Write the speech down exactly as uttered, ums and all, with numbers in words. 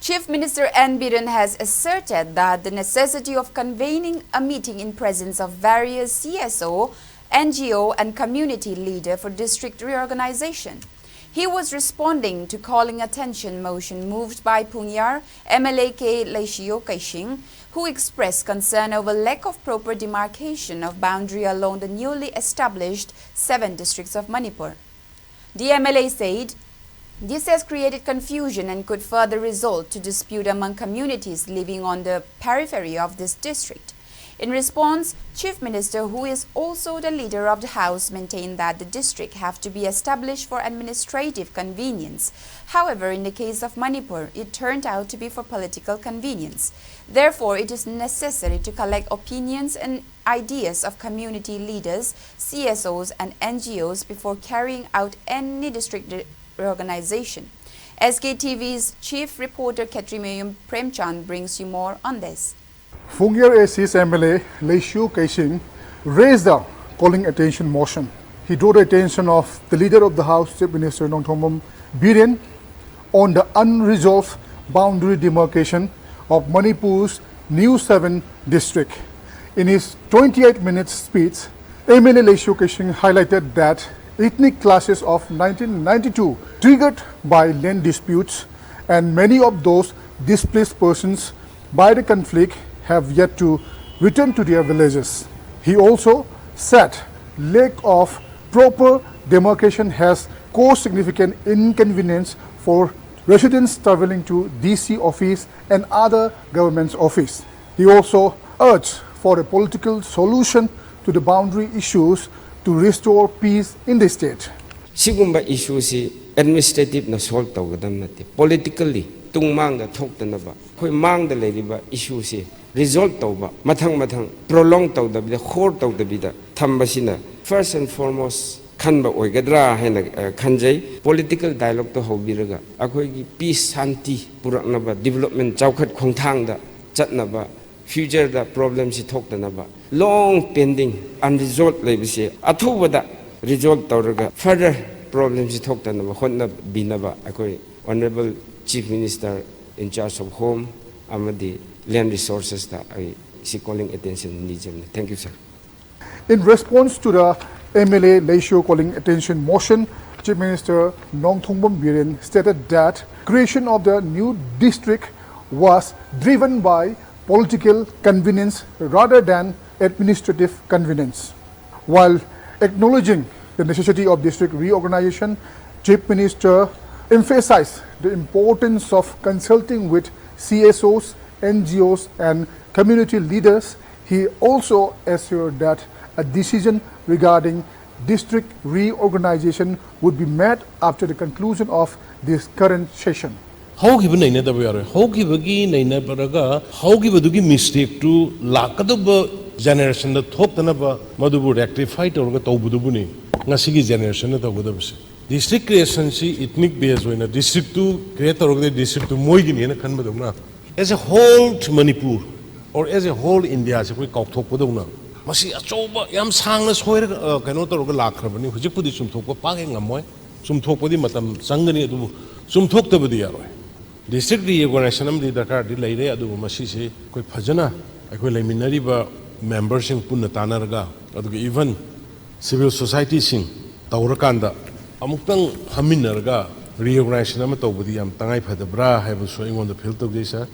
Chief Minister N Biren has asserted that the necessity of convening a meeting in presence of various C S O, N G O and community leader for district reorganization. He was responding to calling attention motion moved by Phungyar M L A K Leishiyo Keishing, who expressed concern over lack of proper demarcation of boundary along the newly established seven districts of Manipur. The M L A said, "This has created confusion and could further result to dispute among communities living on the periphery of this district." In response, Chief Minister, who is also the leader of the House, maintained that the district have to be established for administrative convenience. However, in the case of Manipur, it turned out to be for political convenience. Therefore, it is necessary to collect opinions and ideas of community leaders, C S Os and N G Os before carrying out any district re-, reorganization. S K T V's chief reporter Khetrimayum Premchand brings you more on this. Phungyar A C's M L A Leishiyo Keishing raised the calling attention motion. He drew the attention of the leader of the House, Chief Minister Nongthombam Biren, on the unresolved boundary demarcation of Manipur's new seven district. In his twenty-eight minutes speech, M L A Leishiyo Keishing highlighted that ethnic clashes of nineteen ninety-two triggered by land disputes, and many of those displaced persons by the conflict have yet to return to their villages. He also said lack of proper demarcation has caused significant inconvenience for residents traveling to D C office and other government's office. He also urged for a political solution to the boundary issues to restore peace in the state. ꯁꯤꯒꯨꯝꯕ ꯏꯁꯨꯁꯤ ꯑꯦꯗꯃꯤꯅꯤꯁꯇ꯭ꯔꯦꯇꯤꯚꯅ solve ꯇꯧꯒꯗꯕ ꯅꯠꯇꯦ, politically ꯇꯨꯡꯃꯥꯡꯗ ꯊꯣꯛꯇꯅꯕ ꯑꯩꯈꯣꯏ ꯃꯥꯡꯗ ꯂꯩꯔꯤꯕ ꯏꯁꯨꯁꯤ ꯔꯤꯖꯣꯜꯕ ꯇꯧꯕ, ꯃꯊꯪ ꯃꯊꯪ ꯄ꯭ꯔꯣꯂꯣꯡ ꯇꯧꯗꯕꯤꯗ, ꯍꯣꯔ ꯇꯧꯗꯕꯤꯗ ꯊꯝꯕꯁꯤꯅ ꯐꯥꯔꯁ ꯑꯦꯟ ꯐꯣꯔꯃꯣꯁ ꯈꯟꯕ ꯑꯣꯏꯒꯗ꯭ꯔꯥ ꯍꯥꯏꯅ, ꯑ, ꯈꯟꯖꯩ꯫ ꯄꯣꯂꯤꯇꯤꯀꯦꯜ ꯗꯥꯏꯂꯣꯒꯇꯣ ꯍꯧꯕꯤꯔꯒ ꯑꯩꯈꯣꯏꯒꯤ ꯄꯤꯁ, ꯁꯥꯟꯇꯤ ꯄꯨꯔꯛꯅꯕ, ꯗꯤꯕꯂꯞꯃꯦꯟ, ꯆꯥꯎꯈꯠ ꯈꯣꯡꯊꯥꯡꯗ ꯆꯠꯅꯕ, ꯐ꯭ꯌꯨꯆꯔꯗ ꯄ꯭ꯔꯣꯕ꯭ꯂꯦꯝꯁꯤ ꯊꯣꯛꯇꯅꯕ, ꯂꯣꯡ ꯄꯦꯟꯗꯤꯡ, ꯑꯟꯔꯤꯖꯣꯜꯕ ꯂꯩꯕꯁꯦ ꯑꯊꯨꯕꯗ ꯔꯤꯖꯣꯜꯕ ꯇꯧꯔꯒ ꯐꯔꯗꯔ ꯄ꯭ꯔꯣꯕ꯭ꯂꯦꯝꯁꯤ ꯊꯣꯛꯇꯅꯕ ꯍꯣꯠꯅꯕꯤꯅꯕ ꯑꯩꯈꯣꯏ honourable chief minister in charge of home ꯑꯃꯗꯤ land resourcesꯇ ꯑꯩ ꯁꯤ calling attention ꯅꯤꯖꯕꯅꯤ꯫ Thank you, sir. In response to the M L A Leishio calling attention motion, Chief Minister Nongthombam Biren stated that creation of the new district was driven by political convenience rather than administrative convenience. While acknowledging the necessity of district reorganization, Chief Minister emphasized the importance of consulting with C S Os, N G Os, and community leaders. He also assured that a decision regarding district reorganization would be made after the conclusion of this current session. ꯍꯧꯈꯤꯕ ꯅꯩꯅꯗꯕ ꯌꯥꯔꯣꯏ꯫ ꯍꯧꯈꯤꯕꯒꯤ ꯅꯩꯅꯕꯔꯒ ꯍꯧꯈꯤꯕꯗꯨꯒꯤ ꯃꯤꯁꯇꯦꯛꯇꯨ ꯂꯥꯛꯀꯗꯧꯕ ꯖꯦꯅꯦꯔꯦꯁꯟꯗ ꯊꯣꯛꯇꯅꯕ ꯃꯗꯨꯕꯨ ꯔꯦꯛꯇꯤꯐꯥꯏ ꯇꯧꯔꯒ ꯇꯧꯕꯗꯨꯕꯨꯅꯤ ꯉꯁꯤꯒꯤ ꯖꯦꯅꯦꯔꯦꯁꯟꯅ ꯇꯧꯒꯗꯕꯁꯦ꯫ District ꯀ꯭ꯔꯤꯌꯦꯁꯟꯁꯤ ethnic ꯕꯦꯁ ꯑꯣꯏꯅ ꯗꯤꯁꯇ꯭ꯔꯤꯛꯇꯨ create ꯇꯧꯔꯒꯗꯤ ꯗꯤꯁꯇ꯭ꯔꯤꯛꯇꯨ ꯃꯣꯏꯒꯤꯅꯦꯅ ꯈꯟꯕꯗꯧꯅ, as a whole to Manipur or as a whole India ꯁꯦ ꯑꯩꯈꯣꯏ ꯀꯥꯎꯊꯣꯛꯄꯗꯧꯅ, ꯃꯁꯤ ꯑꯆꯧꯕ ꯌꯥꯝ ꯁꯥꯡꯅ ꯁꯣꯏꯔꯒ ꯑ, ꯀꯩꯅꯣ ꯇꯧꯔꯒ ꯂꯥꯛꯈ꯭ꯔꯕꯅꯤ꯫ ꯍꯧꯖꯤꯛꯄꯨꯗꯤ ꯆꯨꯝꯊꯣꯛꯄ ꯄꯥꯛ ꯍꯦꯛ ꯉꯝꯃꯣꯏ꯫ ꯆꯨꯝꯊꯣꯛꯄꯗꯤ ꯃꯇꯝ ꯆꯪꯒꯅꯤ, ꯑꯗꯨꯕꯨ ꯆꯨꯝꯊꯣꯛꯇꯕꯗꯤ ꯌꯥꯔꯣꯏ꯫ ꯗꯤꯁꯇ꯭ꯔꯤꯛ ꯔꯤꯑꯣꯔꯒꯅꯥꯏꯖꯦꯁꯟ ꯑꯃꯗꯤ ꯗꯔꯀꯥꯔꯗꯤ ꯂꯩꯔꯦ, ꯑꯗꯨꯕꯨ ꯃꯁꯤꯁꯤ ꯑꯩꯈꯣꯏ ꯐꯖꯅ ꯑꯩꯈꯣꯏ ꯂꯩꯃꯤꯟꯅꯔꯤꯕ ꯃꯦꯝꯕꯔꯁꯤꯡ ꯄꯨꯟꯅ ꯇꯥꯟꯅꯔꯒ, ꯑꯗꯨꯒ ꯏꯚꯟ ꯁꯤꯚꯤꯜ ꯁꯣꯁꯥꯏꯇꯤꯁꯤꯡ ꯇꯧꯔꯀꯥꯟꯗ ꯑꯃꯨꯛꯇꯪ ꯐꯝꯃꯤꯟꯅꯔꯒ ꯔꯤꯑꯣꯔꯒꯅꯥꯏꯖꯦꯁꯟ ꯑꯃ ꯇꯧꯕꯗꯤ ꯌꯥꯝ ꯇꯉꯥꯏ ꯐꯗꯕ꯭ꯔꯥ ꯍꯥꯏꯕꯁꯨ ꯑꯩꯉꯣꯟꯗ ꯐꯤꯜ ꯇꯧꯖꯩ, ꯁꯥꯔ꯫